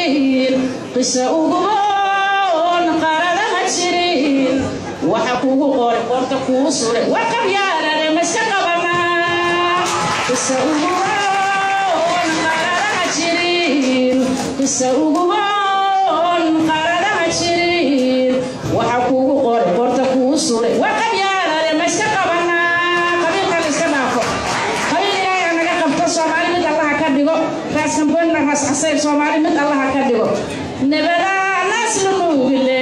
Jirin qisa uguboon qaradaha jirin, waxa kugu qoray qorta kuu suray waa qabyaalade, ma iska qabanaa? Qisa uguboon qaradaha jirin, qisa uguboon qaradaha jirin, waxa kugu qoray qorta kuu suray waa qabyaalade, ma iska qabanaa? Qabiilka la iska dhaafo, qabiil Ilaahay ha naga qabto. Soomaali mid Allaha ka dhigo, Raas Kamboonna Raas Casayr, Soomaali mid Allaha ka dhigo. Nabadaa naas la nuugile.